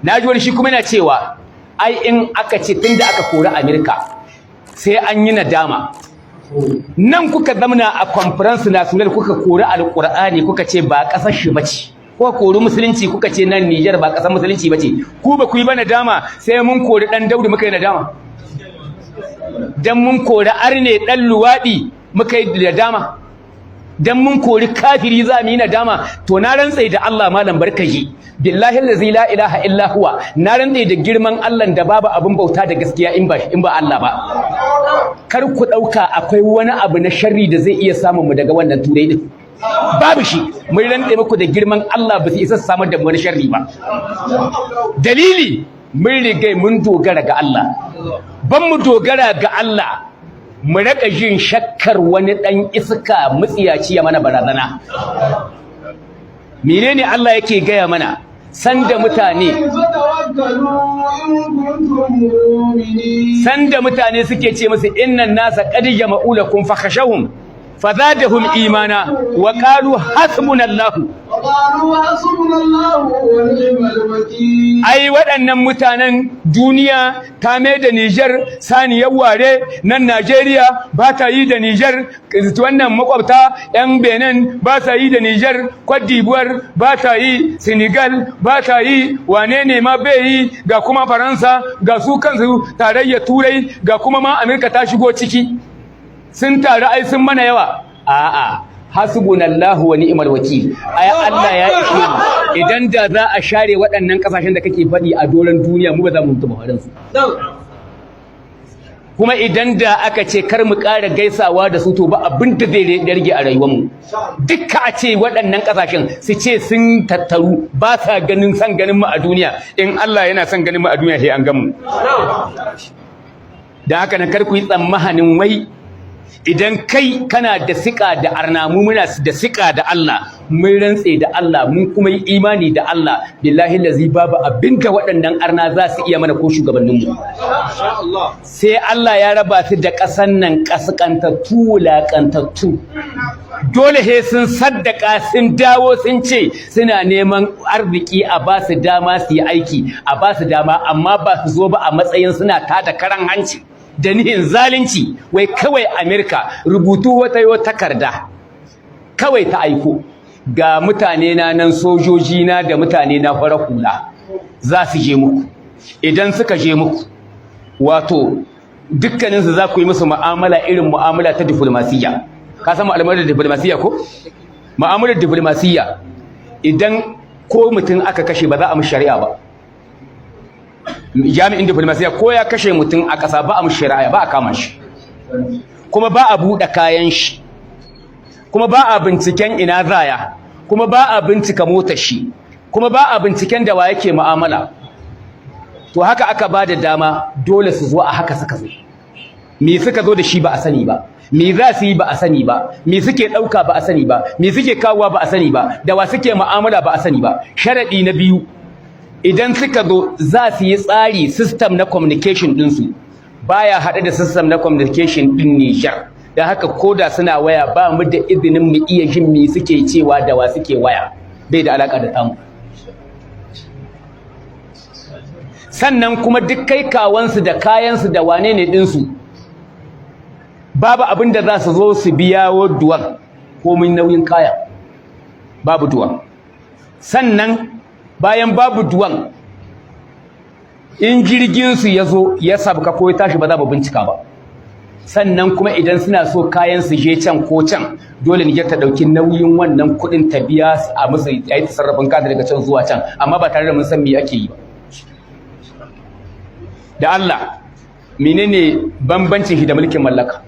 Na ji wani shi kuma yana cewa ai in aka ce tunda aka kori Amerika sai an yi nadama. Nan kuka zamna a Conférence Nationale, kuka kori Alqur'ani, kuka ce ba kasar shi bace, kuka kori musulunci, kuka ce nan Niger ba kasar musulunci bace. Ku ba ku yi ba nadama, sai mun kori dan Daudu muka yi nadama? Dan mun kori arne dan luwadi muka yi nadama? Dan mun kori kafiri za mu yi nadama? To na rantse da Allah, malam barkaji, billahi allazi la ilaha illa huwa, na rantse da girman Allah da babu abin bauta da gaskiya in ba Allah ba, kar ku dauka akwai wani abu na sharri da zai iya samun mu daga wannan Turai din. Babu shi. Mun rantse muku da girman Allah, ba su isa samar da wani sharri ba. Dalili, mun rigai mun dogara ga Allah. Ban mu dogara ga Allah mu raka jin shakkar wani dan iska mutsiyaci ya mana barazana. Menene Allah yake gaya mana sanda mutane فتوكلوا إن كنتم مؤمنين؟ Sanda mutane suke ce musu إن الناس قد جمعوا لكم فاخشوهم فزادهم إيمانا وقالوا حسبنا الله. وقالوا حسبنا الله ونعم الوكيل. Ai waɗannan mutanen duniya ta mai da Niger saniyar ware. Nan Najeriya ba ta yi da Niger, wannan makwabta 'yan Benin ba ta yi da Niger, Cote d'Ivoire ba ta yi, Senegal ba ta yi, wane ne ma bai yi, ga kuma Faransa, ga su kansu Tarayyar Turai, ga kuma ma Amerika ta shigo ciki, sun taru, ai sun mana yawa. A'a, حسبنا الله ونعم الوكيل. Ai Allah ya ishe mu. Idan da za a share waɗannan kasashen da kake faɗi a doron duniya, mu ba za mu mutu ba su. Kuma idan da aka ce kar mu ƙara gaisawa da su, to ba abin da zai rage a rayuwar mu dukka. A ce waɗannan kasashen su ce sun tattaru ba sa ganin san ganin mu a duniya, in Allah yana son ganin mu a duniya, sai an gan mu. Da haka nan kar ku yi tsammanin wai idan kai kana da siƙa da arna, mu muna da siƙa da Allah. Mun rantse da Allah, mun kuma yi imani da Allah, billahi lazi babu abinda waɗannan arna za su iya mana ko shugabanninmu. Sai Allah ya raba su da ƙasan nan, ƙasƙantattu, wulaƙantattu. Dole he sun saddaka, sun dawo, sun ce suna neman arziki, a ba su dama su yi aiki, a ba su dama, amma ba su zo ba a matsayin suna tada karan hanci da nihin zalunci. Wai kawai Amerika rubutu wata yo takarda kawai ta aiko, ga mutane na nan, sojoji na da mutane na fara hula za su je muku. Idan suka je muku, wato dukkaninsu za ku yi musu mu'amala irin mu'amala ta diflomasiyya. Ka san mu'amalar diflomasiyya ko? Mu'amalar diflomasiyya, idan ko mutum aka kashe, ba za a mishi shari'a ba. Jami'in diflomasiyya ko ya kashe mutum a ƙasa, ba a mishi shari'a, ba a kama shi, kuma ba a buɗe kayan shi, kuma ba a binciken ina zaya, kuma ba a bincika motar shi, kuma ba a binciken da wa yake mu'amala. To haka aka ba da dama, dole su zo. A haka suka zo. Me suka zo da shi ba a sani ba, me za su yi ba a sani ba, me suke ɗauka ba a sani ba, me suke kawowa ba a sani ba, da wa suke mu'amala ba a sani ba. Sharaɗi na biyu, idan suka zo za su yi tsari, system na communication ɗinsu baya haɗe da system na communication ɗin Niger. Da haka koda suna waya, ba mu da izinin mu iya jin me suke cewa, da wa suke waya, bai da alaka da tamu. Sannan kuma duk kai kawansu da kayansu da wane ne ɗinsu, babu abin da za su zo su biya wa douane, komin nauyin kaya, babu douane. Sannan bayan babu douane, in jirginsu ya zo ya sabka ko ya tashi, ba za mu bincika ba. Sannan kuma idan suna so kayan su je can ko can, dole Niger ta dauki nauyin wannan kuɗin, ta biya a musu yayi tasarrufin kaya daga can zuwa can, amma ba tare da mun san me ake yi ba. Da Allah, menene bambancin shi da mulkin mallaka?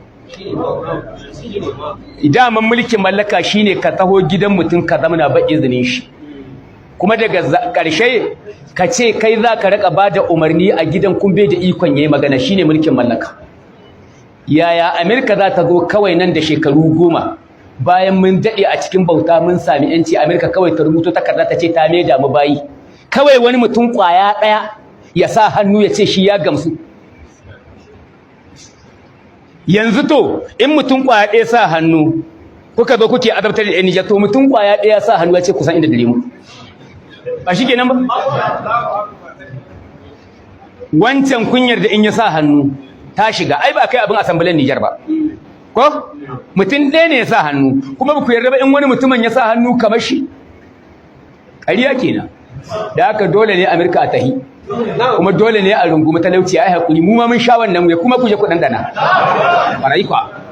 Idan mulkin mallaka shine ka taho gidan mutum ka zamana ba izinin shi, kuma daga ƙarshe ka ce kai za ka raka ba da umarni a gidan, kun bai da ikon yayi magana, shine mulkin mallaka. Yaya Amerika za ta zo kawai nan da shekaru 10 bayan mun daɗe a cikin bauta mun sami yanci, Amerika kawai ta rubuto takarda ta ce ta maida mu bayi? Kawai wani mutum ƙwaya ɗaya ya sa hannu ya ce shi ya gamsu. Yanzu to in mutum ƙwaya ɗaya sa hannu, kuka zo kuke azabtar da 'yan Nijar, to mutum ƙwaya ɗaya sa hannu ya ce kusan inda dare mu. Ba shi kenan ba? Wancan kun yarda in ya sa hannu ta shiga, ai ba kai abin asambalen Nijar ba. Ko mutum ɗaya ne ya sa hannu, kuma ba ku yarda ba in wani mutumin ya sa hannu kamar shi? Ƙarya kenan. Da haka dole ne Amurka a tahi, kuma dole ne a rungumi talauci. Ai hakuri, mu ma mun sha wannan, ya kuma ku je ku dandana. Ƙwarai kwa.